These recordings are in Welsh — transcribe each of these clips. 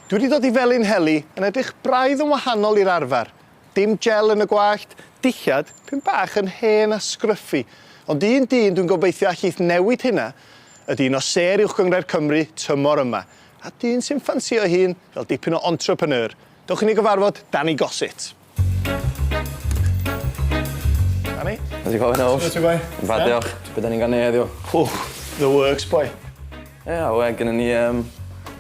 Dwi wedi dod i Felinheli yn edrych braidd yn wahanol i'r arfer. Dim gel yn y gwallt, dillad pyn bach yn hen a sgryffi. Ond un dyn dwi'n gobeithio allith newid hynna ydi un o sêr Uwch Gynghrair Cymru tymor yma. A dyn sy'n ffansïo'i hun fel dipyn o entrepreneur. Dewch i ni gyfarfod Danny Gossett. Danny? How's it going, Ows? Sut wyt ti boi? Yn fa, diolch. Be da ni'n gael heddiw? Ww, the works, boi. Ie, yeah, we, gynnu ni, um,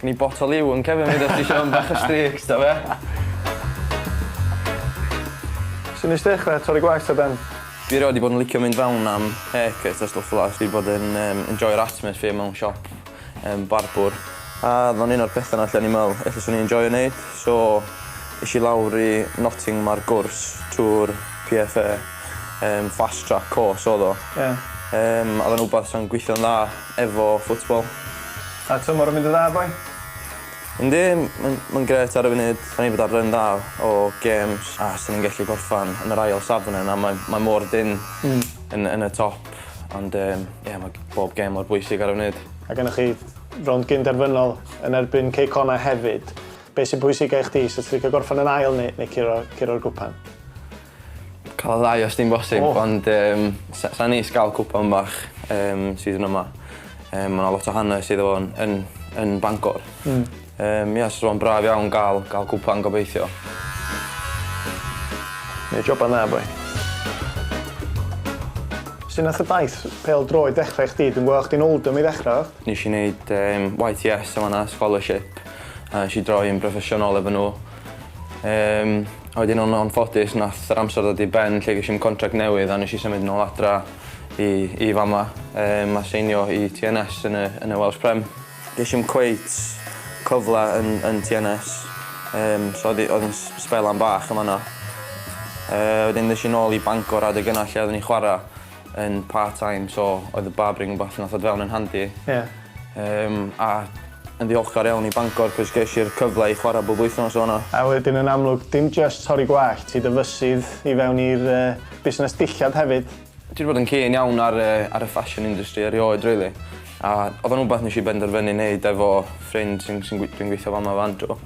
gynnu ni botol liw yn cefn fi, os ti eisiau bach o streaks, da fe. Sut nes dechrau torri gwallt ta Ben? Dwi erioed 'di bod yn licio mynd fewn am haircut a stwff fel 'a. Dwi 'di bod yn yym enjoio'r atmosphere mewn siop yym barbwr. A odd o'n un o'r petha 'na lle o'n i'n me'wl ella swn i'n enjoio neud. So es i lawr i Nottingham ar gwrs trw'r PFA yym fast track course odd o. Ie. Yym a odd o'n wbath sa'n gweithio'n dda efo football. A tymor yn mynd yn dda boi? Yndi ma'n ma'n grêt ar y funud. 'Dan ni bod ar run dda o gêms a swn i'n gellu gorffan yn yr ail safle 'na mae mae mor dynn. Hmm. Yn yn y top ond yym ie ma' bob gêm mor bwysig ar y funud. A gennoch chi rownd gyn-derfynol yn erbyn Cei Connah hefyd. Be' sy'n bwysica i chdi? 'Sa ti licio gorffan yn ail neu neu curo curo'r gwpan? Ca'l y ddau os 'di'n bosib. O! Ond yym sa sa'n neis ga'l cwpan bach yym season yma. Yym ma' 'na lot o hanes iddo fo yn yn yn Bangor. Hmm. Yym ia so fo'n braf iawn ga'l ga'l cwpan gobeithio. Neud joban dda boi. Su' nath y daith pêl-droed ddechre i chdi? Dwi'n gweld chdi'n Oldham i ddechra odd? Nesh i neud yym YTS yn fan 'na scholarship a nesh i droi yn broffesiynol efo n'w. Yym a wedyn yn anffodus nath yr amser ddod i ben lle gesh i'm contract newydd a nesh i symud nôl adra i i fama yym a seinio i Tee En Ess yn y yn y Welsh Prem. Gesh i'm cweit cyfle yn yn Tee En Ess yym so o'dd 'i o'dd 'i'n s- sbelan bach yn fan 'na. Yy wedyn ddes i nôl i Bangor adeg yna lle oddwn i'n chwara yn part time so oedd y barbering yn wbath nath ddod fewn yn handi. Ie. Yym a yn ddiolchgar iawn i Bangor 'c'os gesh i'r cyfle i chwara bob wythnos o 'na. A wedyn yn amlwg dim jyst torri gwallt, ti dy fysydd i fewn i'r yy busnes dillad hefyd. Dwi 'di bod yn keen iawn ar y ar y fashion industry erioed rili. A odd o'n wbath nesh i benderfynu neud efo ffrind sy'n sy'n gwi- dwi'n gweithio fama efo Andrew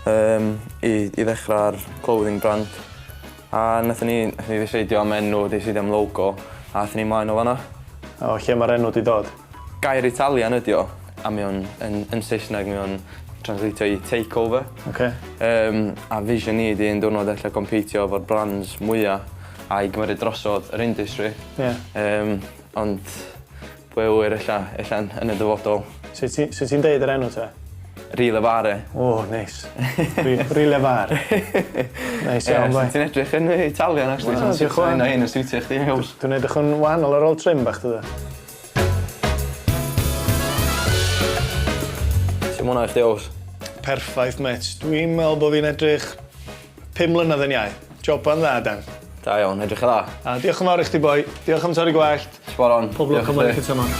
yym i i ddechra'r clothing brand. A nathon ni nathon ni ddiseidio am enw, deiseidio am logo a athon ni mlaen o fan 'na. O lle ma'r enw 'di dod? Gair Italian ydi o a mae o'n yn yn Saesneg mae o'n translatio i take over. Oce. Yym a vision ni 'di un diwrnod ella competio efo'r brands mwya a i gymeryd drosodd yr industry. Ie. Yym ond pwy a ŵyr ella ella yn yn y dyfodol. Sut ti sut ti'n deud yr enw te? Rilevare. O neis. Ri- Rilevare. Neis iawn boi. Ie ti'n edrych yn Italian actually. Wel diolch yn fawr. Un o hein yn siwtio chdi Huws. Dwi'n edrych yn wahanol ar ôl trim bach dydi? Su' ma' wnna i chdi Ows? Perffaith mêt. Dwi'n me'wl bo' fi'n edrych 5 mlynedd yn iau. Joban dda Dan. Da iawn, edrych yn dda. A diolch yn fawr i chdi boi. Diolch am torri gwallt. Spot on. Pob lwc am weddill y tymor.